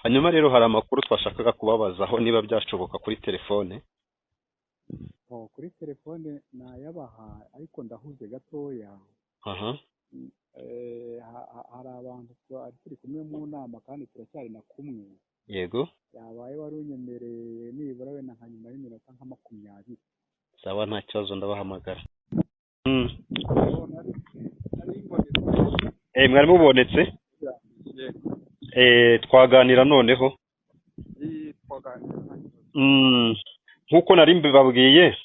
Hanyuma rero hari amakuru twashakaga kubabazaho niba byashoboka kuri telefone. Oh, kuri telefone nayabaha, ariko ndahuze gatoya. Hari abantu twari turi kumwe mu nama kandi turacyari na kumwe. Yabaye wari unyemereye nibura wenda nka nyuma y'iminota nka 20. Sawa, nta kibazo, ndabahamagara. Oh, nari mbonetse. Mwari mubonetse? Yego. Twaganira noneho. Iyi twaganira, nta kibazo. Nk'uko nari mbibabwiye,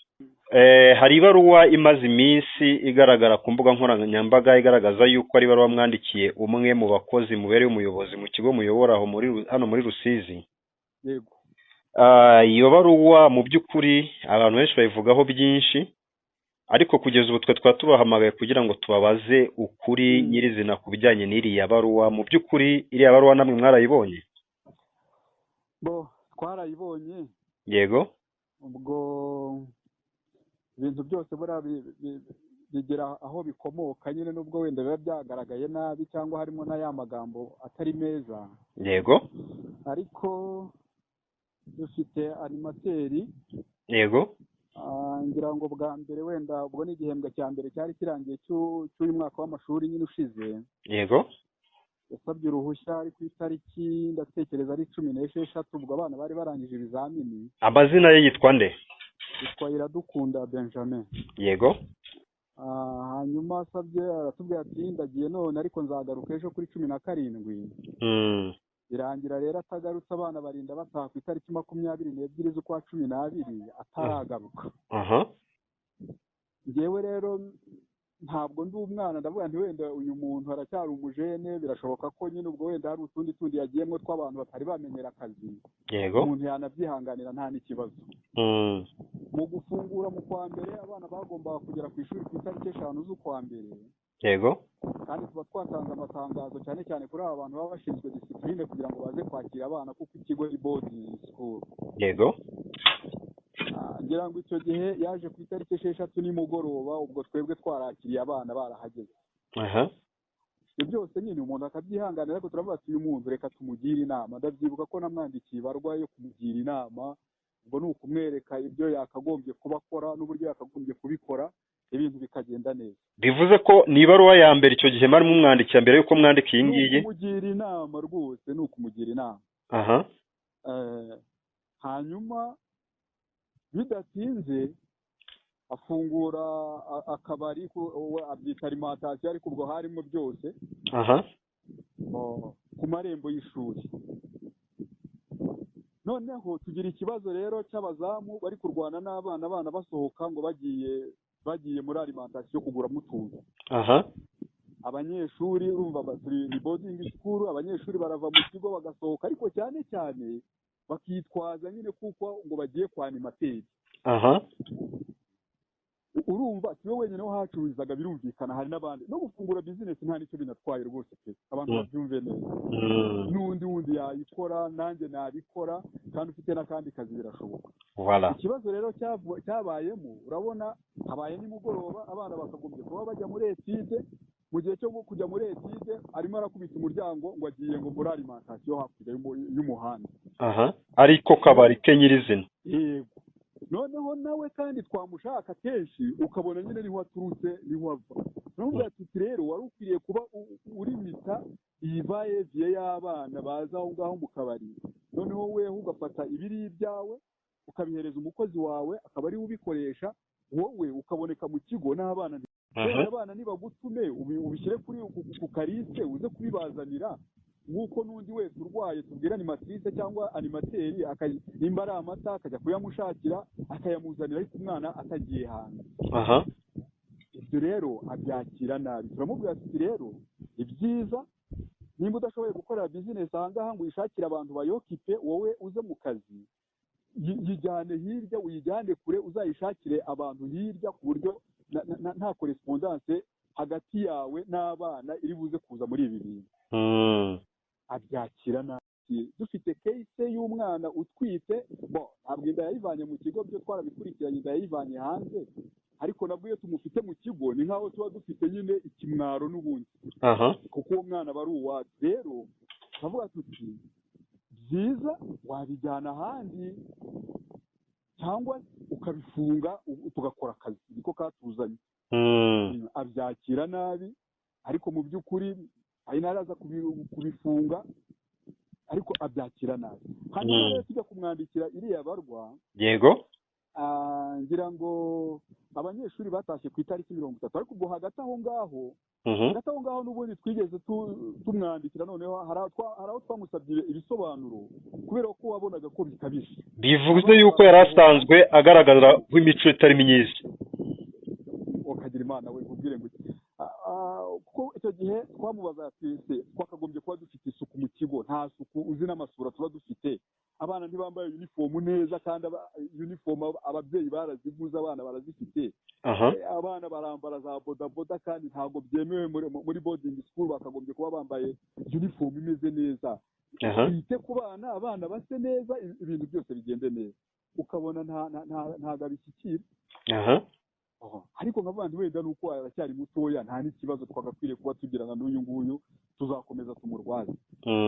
hari ibaruwa imaze iminsi igaragara ku mbuga nkoranyambaga igaragaza yuko ari ibaruwa mwandikiye umwe mu bakozi mubereye umuyobozi mu kigo muyobora aho muri hano muri Rusizi. Yego. Iyo baruwa mu by'ukuri abantu benshi bayivugaho byinshi, ariko kugeza ubu twe twaba tubahamagaye kugira ngo tubabaze ukuri nyirizina ku bijyanye n'iriya baruwa. Mu by'ukuri iriya baruwa namwe mwarayibonye? Bo, twarayibonye. Ubwo ibintu byose buriya bigira aho bikomoka nyine, nubwo wenda biba byagaragaye nabi cyangwa harimo na ya magambo atari meza. Ariko dufite animateur. Ngira ngo bwa mbere wenda ubwo ni igihembwe cya mbere cyari kirangiye cy'uyu mwaka w'amashuri nyine ushize. Yasabye uruhushya ari ku itariki, ndatekereza ari 16, ubwo abana bari barangije ibizamini. Amazina ye yitwa nde? Yitwa Iradukunda Benjamin. Hanyuma asabye, aratubwira ati: "Ndagiye none, ariko nzagaruka ejo kuri 17." Birangira rero atagarutse, abana barinda bataha ku itariki 22 z'ukwa 12 ataragaruka. Njyewe rero ntabwo ndi umwana, ndavuga nti wenda uyu muntu aracyari umujene, birashoboka ko nyine ubwo wenda hari utundi tundi yagiyemo tw'abantu batari bamenyera akazi. Umuntu yanabyihanganira, nta n'ikibazo. Mu gufungura mu kwa mbere, abana bagombaga kugera ku ishuri ku itariki 5 z'ukwa mbere. Kandi tuba twatanze amatangazo cyane cyane kuri aba bantu baba bashinzwe discipline kugira ngo baze kwakira abana, kuko ikigo ni boarding school. Ngira ngo icyo gihe yaje ku itariki 6 nimugoroba, ubwo twebwe twarakiriye, abana barahageze. Ibyo byose nyine umuntu akabyihanganira, ariko turavuga ati uyu muntu reka tumugire inama. Ndabyibuka ko namwandikiye ibarwa yo kumugira inama, ubwo ni ukumwereka ibyo yakagombye kuba akora n'uburyo yakagombye kubikora, ibintu bikagenda neza. Bivuze ko ni ibaruwa ya mbere icyo gihe mwari mumwandikira mbere y'uko mwandika iyi Ni ngiyi? ukumugira inama rwose, ni ukumugira inama. Hanyuma bidatinze afungura akabari, we abyita alimentation, ariko ubwo harimo byose, ku marembo y'ishuri. Noneho tugira ikibazo rero cy'abazamu bari kurwana n'abana, abana basohoka ngo bagiye muri alimentation kuguramo utuntu. Abanyeshuri urumva turi ni boarding school, abanyeshuri barava mu kigo bagasohoka, ariko cyane cyane bakitwaza nyine kuko ngo bagiye kwa animateur. Urumva si we wenyine wahacururizaga, birumvikana hari n'abandi. No gufungura business nta n'icyo binatwaye rwose pe, abantu babyumve neza. N'undi wundi yayikora, nanjye nabikora, kandi ufite n'akandi kazi birashoboka. Ikibazo rero cyabayemo, urabona habaye nimugoroba, abana bakagombye kuba bajya muri étude. Mu gihe cyo kujya muri étude, arimo arakubita umuryango ngo agiye ngo muri alimentation hakurya y'umuhanda. Ariko kabari ke nyirizina? Yego. Noneho nawe kandi twamushaka kenshi ukabona nyine niho aturutse, niho ava. Turamubwira tuti rero wari ukwiriye kuba urimita iyi va-et-vient y'abana baza aho ngaho mu kabari, noneho weho ugafata ibiri ibyawe ukabihereza umukozi wawe, akaba ariwe ubikoresha, wowe ukaboneka mu kigo n'abana. Wenda abana nibagutume ubishyire kuri ku karise uze kubibazanira, nk'uko n'undi wese urwaye tubwira animatrice cyangwa animateur, nimba ari amata akajya kuyamushakira akayamuzanira, ariko umwana atagiye hanze. Ibyo rero abyakira nabi. Turamubwira tuti rero ibyiza, nimba udashoboye gukorera business aha ngaha ngo uyishakire abantu bayokipe, wowe uze mu kazi, yijyane hirya, uyijyane kure, uzayishakire abantu hirya, ku buryo nta correspondance hagati yawe n'abana iri buze kuza muri ibi bintu. Abyakira nabi. Dufite case y'umwana utwite. Bo ntabwo inda yayivanye mu kigo, byo twarabikurikiranye, inda yayivanye hanze, ariko nabwo iyo tumufite mu kigo ni nk'aho tuba dufite nyine ikimwaro n'ubundi, kuko uwo mwana aba ari uwacu. Rero turavuga tuti Byiza wabijyana ahandi cyangwa ukabifunga, tugakora akazi niko katuzanye. Abyakira nabi, ariko mu by'ukuri ari naraza kubifunga, ariko abyakira nabi. Hanyuma rero tujya kumwandikira iriya barwa. Ngira ngo abanyeshuri batashye ku itariki 30, ariko ubwo hagati aho ngaho, hagati aho ngaho n'ubundi twigeze tumwandikira. Noneho hari aho twamusabye ibisobanuro kubera ko wabonaga ko bikabije. Bivuze yuko yari asanzwe agaragara nk'imico itari myiza. Ukagira Imana we, nkubwire ngo kuko icyo gihe twamubaza ati: "Se twakagombye kuba dufite isuku mu kigo? Nta suku uzi n'amasura tuba dufite. Abana ntibambaye uniform neza, kandi uniform ababyeyi baraziguze, abana barazifite." Abana barambara za bodaboda kandi ntabwo byemewe muri boarding school, bakagombye kuba bambaye uniform imeze neza. Twite ku bana, abana base neza, ibintu byose bigende neza. Ukabona ntabwo abishyikira. Ariko nkavuga nti wenda nuko aracyari mutoya, nta n'ikibazo twagakwiriye kuba tugirana n'uyu nguyu, tuzakomeza tumurwaze.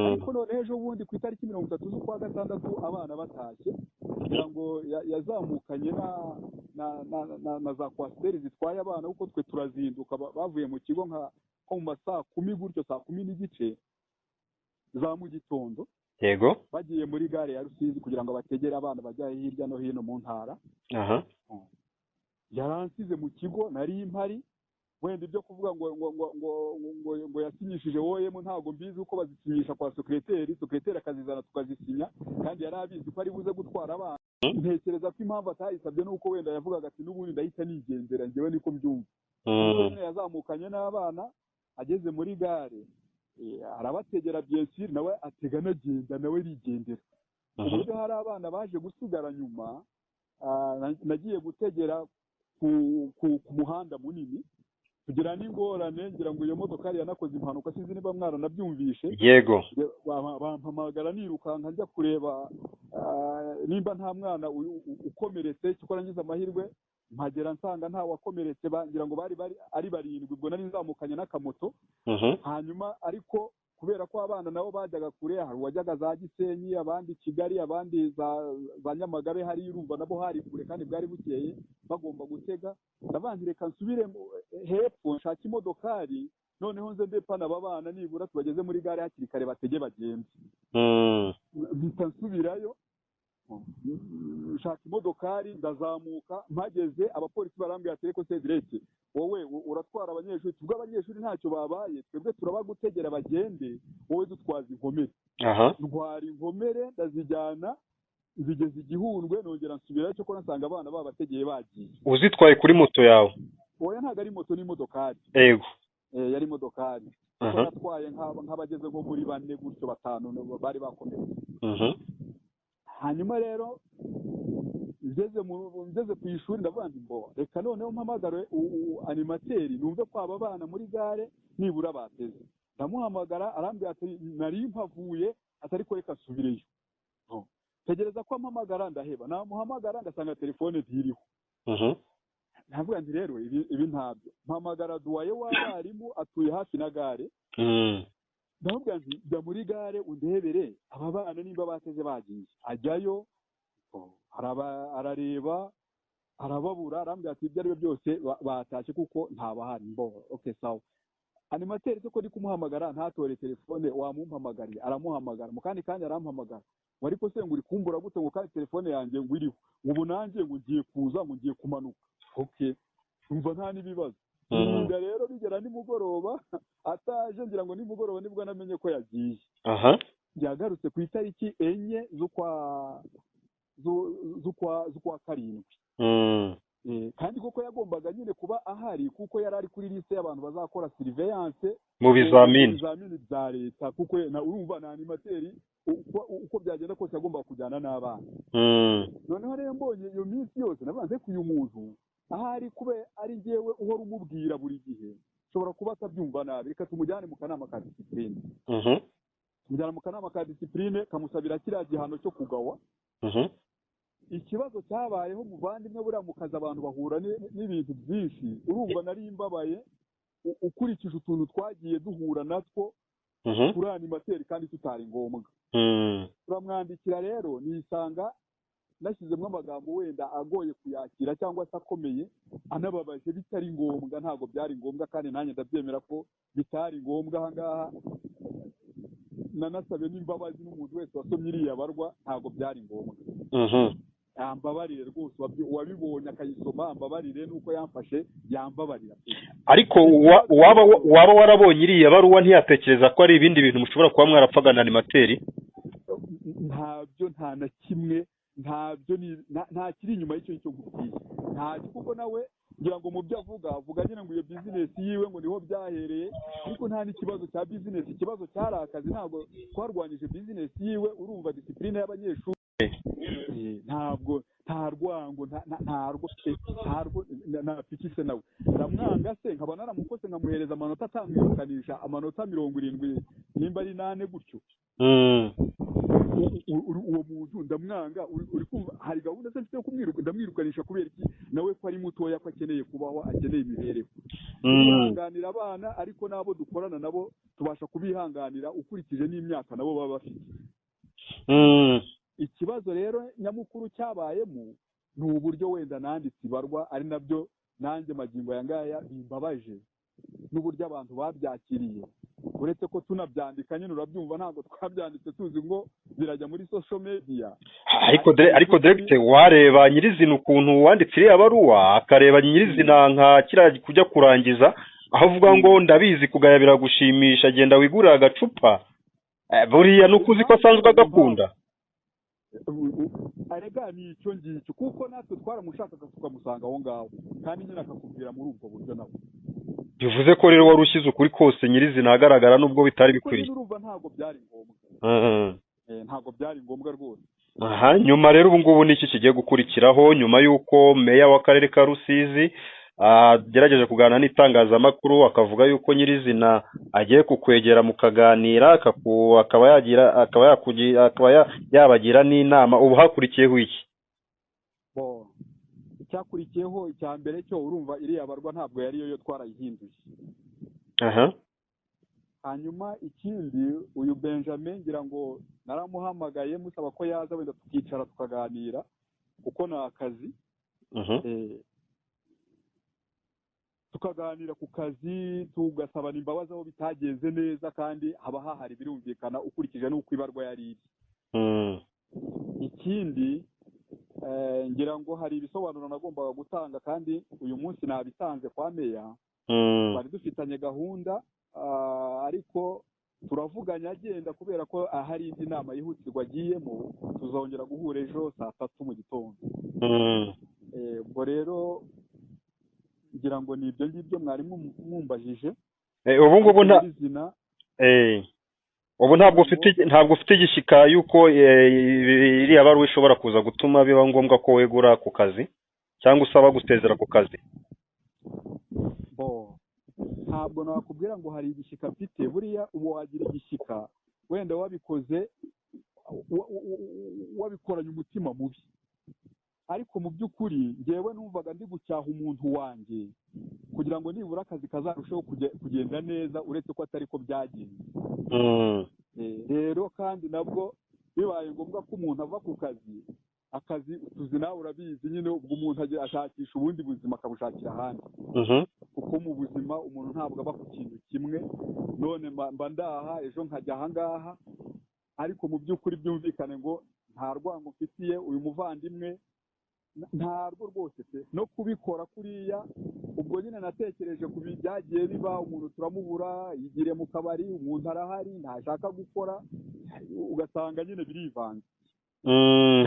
Ariko none ejo bundi ku itariki 30 z'ukwa gatandatu, abana batashye, kugira ngo yazamukanye na za coaster zitwaye abana, kuko twe turazinduka, bavuye mu kigo nko mu ma saa 10 gutyo, saa 10:30 za mu gitondo, bagiye muri gare ya Rusizi kugira ngo bategere abana bajya hirya no hino mu ntara. Yaransize mu kigo, nari mpari. Wenda ibyo kuvuga ngo yasinyishije OM, ntabwo mbizi uko bazisinyisha kwa secrétaire, secrétaire akazizana tukazisinya, kandi yari abizi ko ari buze gutwara abana. Ntekereza ko impamvu atayisabye ni uko wenda yavugaga ati: "N'ubundi ndahita nigendera." Njyewe niko mbyumva. Ubwo nyine yazamukanye n'abana, ageze muri gare, arabategera, bien sûr, nawe atega anagenda, nawe arigendera, ku buryo hari abana baje gusigara nyuma. Nagiye gutegera ku muhanda munini, tugira n'ingorane. Ngira ngo iyo modokari yanakoze impanuka, sinzi niba mwaranabyumvishe. Yego. Bampamagara nirukanka njya kureba nimba nta mwana ukomeretse. Cyokora ngize amahirwe mpagera nsanga nta wakomeretse. Ngira ngo bari ari barindwi, ubwo nari nzamukanye n'akamoto. Hanyuma ariko kubera ko abana nabo bajyaga kure, hari uwajyaga za Gisenyi, abandi Kigali, abandi za Nyamagabe hariya, urumva nabo hari kure kandi bwari bukeye, bagomba gutega. Ndavuga nti: "Reka nsubire hepfo nshake imodokari, noneho nze ndepana aba bana, nibura tubageze muri gare hakiri kare, batege bagende." Mpita nsubirayo nshaka imodokari, ndazamuka. Mpageze abapolisi barambwira ati: "Ariko Cedric, wowe uratwara abanyeshuri?" Tubwo abanyeshuri ntacyo babaye, twebwe turabagutegera bagende, wowe dutwaza inkomere. Ntwara inkomere, ndazijyana, zigeze igihundwe, nongera nsubirayo, cyo nsanga abana babategeye bagiye. Uzitwaye kuri moto yawe? Oya, ntabwo ari moto, ni imodokari. Yari imodokari. Kuko natwaye nk'abageze nko muri bane gutyo, batanu bari bakomeretse. Hanyuma rero ngeze ku ishuri, ndavuga nti: "Mbo reka noneho mpamagare animateur, numve ko aba bana muri gare nibura bateze." Ndamuhamagara, arambwira ati: "Nari mpavuye," ati: "Ariko reka nsubireyo." Tegereza ko ampamagara ndaheba, namuhamagara ngasanga telefone ntiriho. Ndavuga nti: "Rero ibi ntabyo." Mpamagara doyen w'abarimu, atuye hafi na gare. Ndamubwira nti: "Jya muri gare undebere aba bana nimba bateze bagiye." Ajyayo, arareba, arababura, arambwira ati: "Ibyo ari byo byose batashye kuko ntabahari." Mbo okay, sawa. Animateur se ko ndi kumuhamagara ntatore telefone, wamumpamagariye? Aramuhamagara, mu kandi kanya arampamagara ngo: "Ariko se ngo uri kumbura gute?" Ngo kandi telefone yanjye ngo iriho, ngo ubu nanjye ngo ngiye kuza, ngo ngiye kumanuka. Okay, umva, nta n'ibibazo. Birinda rero bigera nimugoroba ataje. Ngira ngo nimugoroba nibwo namenye ko yagiye. Yagarutse ku itariki 4 z'ukwa karindwi. Kandi koko yagombaga nyine kuba ahari, kuko yari ari kuri liste y'abantu bazakora surveillance mu bizamini. Bizamini bya leta, kuko urumva na animateur uko byagenda kose yagombaga kujyana n'abana. Noneho rero mbonye iyo minsi yose, nabanze ku uyu muntu ahari kuba ari njyewe uhora umubwira buri gihe, nshobora kuba atabyumva nabi, reka tumujyane mu kanama ka discipline. Tumujyana mu kanama ka discipline, kamusabira kiriya gihano cyo kugawa. Ikibazo cyabayeho, muvandimwe, buriya mu kazi abantu bahura n'ibintu byinshi. Urumva nari mbabaye ukurikije utuntu twagiye duhura natwo kuri animateur kandi tutari ngombwa. kumwandikira rero nisanga nashyizemo amagambo wenda agoye kuyakira cyangwa se akomeye anababaje, bitari ngombwa. Ntabwo byari ngombwa, kandi nanjye ndabyemera ko bitari ngombwa. Aha ngaha nanasabe n'imbabazi n'umuntu wese wasomye iriya barwa, ntabwo byari ngombwa. Yambabarire rwose, uwabibonye akayisoma ambabarire, nuko yamfashe yambabarira. Ariko waba warabonye iriya baruwa ntiyatekereza ko ari ibindi bintu mushobora kuba mwarapfaga na animateri? Ntabyo, nta na kimwe, ntabyo, nta kiri inyuma y'icyo ngicyo nkubwiye, ntacyo. Kuko nawe ngira ngo mu byo avuga nyine ngo iyo bizinesi yiwe ngo niho byahereye, ariko nta n'ikibazo cya bizinesi, ikibazo cyari akazi. Ntabwo twarwanyije bizinesi yiwe. Urumva disipurine y'abanyeshuri, ntabwo, nta rwango, ntarwo pe, ntarwo napikise nawe. Ndamwanga se nkaba naramukose nkamuhereza amanota atamwirukanisha, amanota 70 nimba ari 8 gutyo? Uwo muntu ndamwanga? Uri kumva hari gahunda se mfite yo kumwiruka? Ndamwirukanisha kubera iki nawe, ko ari mutoya, ko akeneye kubaho, akeneye imibereho? Twihanganira abana, ariko n'abo dukorana nabo tubasha kubihanganira ukurikije n'imyaka nabo baba bafite. Ikibazo rero nyamukuru cyabayemo ni uburyo wenda nanditse ibarwa, ari nabyo nanjye magingo aya ngaya bimbabaje, n'uburyo abantu babyakiriye. Uretse ko tunabyandika nyine, urabyumva, ntabwo twabyanditse tuzi ngo birajya muri social media. Ariko directeur, wareba nyirizina ukuntu wanditse iriya baruwa, akareba nyirizina nka kiriya kujya kurangiza aho uvuga ngo ndabizi kugaya biragushimisha, genda wigurire agacupa. Buriya ni uko uzi ko asanzwe agakunda. Arega ni icyo ngicyo, kuko natwe twaramushakaga tukamusanga aho ngaho, kandi nyine akakubwira muri ubwo buryo nawe. Bivuze ko rero wari ushyize ukuri kose nyirizina ahagaragara, nubwo bitari Kuko bikwiriye. nyine urumva ntabwo byari ngombwa. Ntabwo byari ngombwa rwose. Aha nyuma rero, ubu ngubu ni iki kigiye gukurikiraho nyuma y'uko meya w'akarere ka Rusizi agerageje kuganira n'itangazamakuru, akavuga yuko nyirizina agiye kukwegera mukaganira, akaba yagira akaba yakugira akaba yabagira n'inama? Ubu hakurikiyeho iki? Bo, icyakurikiyeho, icya mbere cyo urumva iriya barwa ntabwo yari yo, twarayihinduye. Hanyuma ikindi, uyu Benjamin ngira ngo naramuhamagaye musaba ko yaza wenda tukicara tukaganira, kuko ni akazi. Tukaganira ku kazi, tugasabana imbabazi aho bitagenze neza, kandi haba hahari birumvikana ukurikije n'uko ibarwa yari iri. Ikindi, ngira ngo hari ibisobanuro nagombaga gutanga, kandi uyu munsi nabitanze kwa meya. Twari dufitanye gahunda, ariko turavuganye agenda kubera ko hari indi nama yihutirwa agiyemo. Tuzongera guhura ejo saa 3 mu gitondo. Ubwo rero ngira ngo ni ibyo ngibyo mwari mumbajije. Ubu ngubu nta Nyirizina. Ubu ntabwo ufite igishyika yuko iriya baruwa ishobora kuza gutuma biba ngombwa ko wegura ku kazi cyangwa usaba gusezera ku kazi? Bo, ntabwo nakubwira ngo hari igishyika mfite. Buriya ubu wagira igishyika wenda wabikoze wabikoranye umutima mubi, ariko mu by'ukuri ngewe numvaga ndi gucyaha umuntu wanjye kugira ngo nibura akazi kazarusheho kugenda neza, uretse ko atari ko byagenze. Rero kandi nabwo bibaye ngombwa ko umuntu ava ku kazi, akazi utuzi nawe urabizi nyine, ubwo umuntu ashakisha ubundi buzima, akabushakira ahandi, kuko mu buzima umuntu ntabwo aba ku kintu kimwe. None mba ndaha, ejo nkajya ahangaha. Ariko mu by'ukuri byumvikane ngo nta rwango mfitiye uyu muvandimwe, ntarwo rwose pe. No kubikora kuriya, ubwo nyine natekereje ku byagiye biba, umuntu turamubura yigiriye mu kabari, umuntu arahari ntashaka gukora, ugasanga nyine birivanze.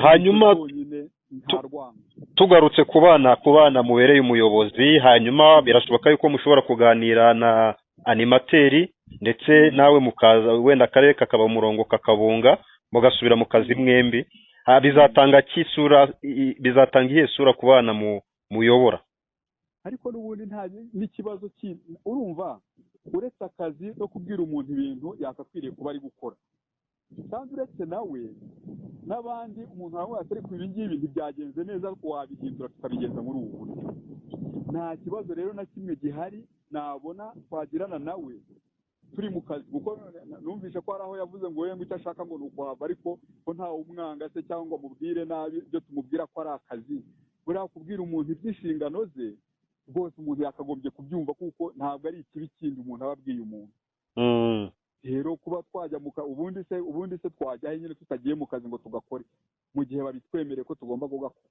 Hanyuma Byonyine nta rwango. Tugarutse ku bana mubereye umuyobozi, hanyuma birashoboka yuko mushobora kuganira na animateri ndetse nawe mukaza, wenda akarere kakaba umurongo kakabunga, mugasubira mu kazi mwembi. Bizatanga ki isura bizatanga iyihe sura ku bana muyobora? Ariko n'ubundi nta n'ikibazo urumva, uretse akazi no kubwira umuntu ibintu yakakwiriye kuba ari gukora, kandi uretse nawe n'abandi, umuntu aravuga ati ariko ibi ngibi ntibyagenze neza, ariko wabihindura tukabigenza muri ubu buryo. Nta kibazo rero na kimwe gihari nabona twagirana nawe. Turi mu kazi, kuko numvise ko hari aho yavuze ngo we ngo icyo ashaka ngo ni ukuhava, ariko ko ntawe umwanga se cyangwa ngo amubwire nabi ibyo tumubwira ko ari akazi. Buriya kubwira umuntu iby'inshingano ze rwose, umuntu yakagombye kubyumva, kuko ntabwo ari ikibi kindi umuntu aba abwiye umuntu. Rero kuba twajya mu ubundi se twajya he nyine tutagiye mu kazi ngo tugakore, mu gihe babitwemereye ko tugomba kugakora?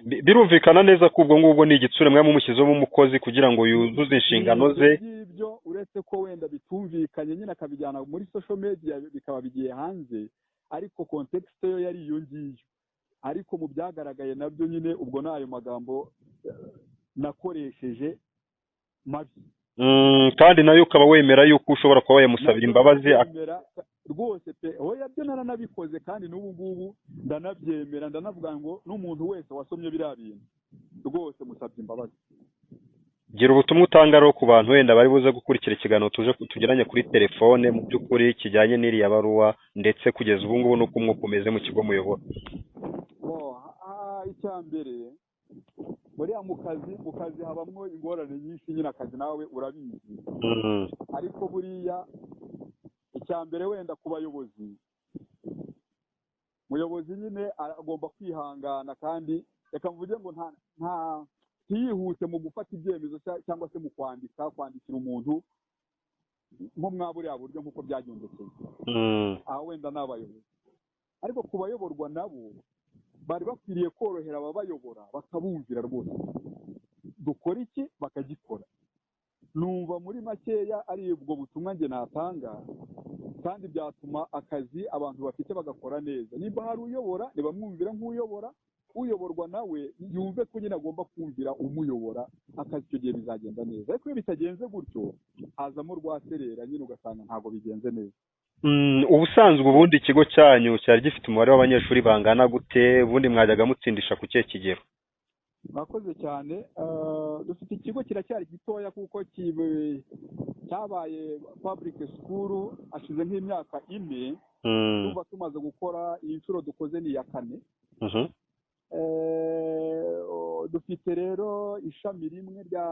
Birumvikana neza ko ubwo ngubwo ni igitsure mwaba mumushyizemo umukozi kugira ngo yuzuze inshingano ze. Ibyo ngibyo, uretse ko wenda bitumvikanye nyine akabijyana muri social media bikaba bigiye hanze, ariko context yo yari iyo ngiyo. Ariko mu byagaragaye nabyo nyine, ubwo ni ayo magambo nakoresheje mabi. Kandi nayo ukaba wemera yuko ushobora kuba wayamusabira imbabazi? Ndabyemera rwose pe. Oya, byo naranabikoze, kandi n'ubu ngubu ndanabyemera, ndanavuga ngo n'umuntu wese wasomye biriya bintu rwose musabye imbabazi. Gira ubutumwa utanga rero ku bantu wenda bari buze gukurikira ikiganiro tuje tugiranye kuri telefone, mu by'ukuri kijyanye n'iriya baruwa, ndetse kugeza ubu ngubu n'uko umwuka umeze mu kigo muyobora. Bo, icya mbere, buriya mu kazi habamwo ingorane nyinshi nyine, akazi nawe urabizi. Ariko buriya icya mbere wenda ku bayobozi, umuyobozi nyine agomba kwihangana, kandi reka mvuge ngo nta ntiyihute mu gufata ibyemezo cyangwa se mu kwandikira umuntu nko mwa buriya buryo nk'uko byagendekeye. Aha wenda ni abayobozi, ariko ku bayoborwa nabo bari bakwiriye korohera ababayobora, bakabumvira rwose, dukora iki bakagikora. Numva muri makeya ari ubwo butumwa njye natanga, kandi byatuma akazi abantu bafite bagakora neza. Nimba hari uyobora, ntibamwumvira nk'uyobora, uyoborwa nawe yumve ko nyine agomba kumvira umuyobora akazi, icyo gihe bizagenda neza. Ariko iyo bitagenze gutyo hazamo rwaserera nyine, ugasanga ntabwo bigenze neza. Ubusanzwe ubundi ikigo cyanyu cyari gifite umubare w'abanyeshuri bangana gute? Ubundi mwajyaga mutsindisha ku kihe kigero? Murakoze cyane. Dufite ikigo kiracyari gitoya, kuko cyabaye public school hashize nk'imyaka 4. Tuba tumaze gukora, iyi nshuro dukoze ni iya kane. Dufite rero ishami rimwe rya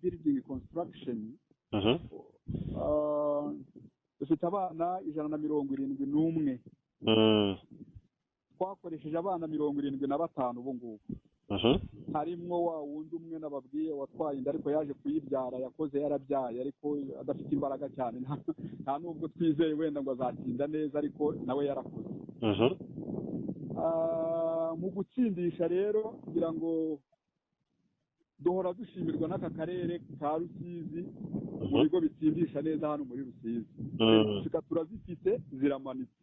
building construction. Dufite abana 171. Twakoresheje abana 75 ubu ngubu. Harimwo wa wundi umwe nababwiye watwaye inda ariko yaje kuyibyara, yakoze yarabyaye ariko adafite imbaraga cyane, nta nubwo twizeye wenda ngo azatsinda neza, ariko nawe yarakoze. Mu gutsindisha rero, kugira ngo duhora dushimirwa n'aka karere ka Rusizi mu bigo bitsindisha neza hano muri Rusizi. Certificate turazifite, ziramanitse.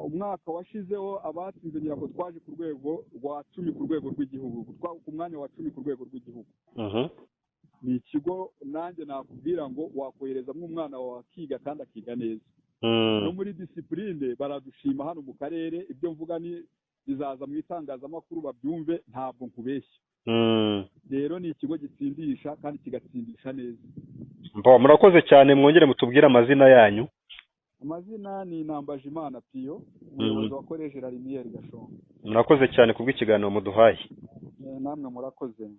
Umwaka washizeho abatsinze, ngira ngo twaje ku rwego rwa 10 ku rwego rw'igihugu, ku mwanya wa 10 ku rwego rw'igihugu. Ni ikigo nanjye nakubwira ngo wakoherezamo umwana wawe akiga kandi akiga neza. No muri discipline baradushima hano mu karere. Ibyo mvuga ni bizaza mu itangazamakuru babyumve, ntabwo nkubeshya. Rero ni ikigo gitsindisha kandi kigatsindisha neza. Mbo, murakoze cyane. Mwongere mutubwire amazina yanyu. Amazina ni Nambajimana Piyo, umuyobozi wa Collège La Lumière Gashonga. Murakoze cyane kubw'ikiganiro muduhaye. Namwe murakoze.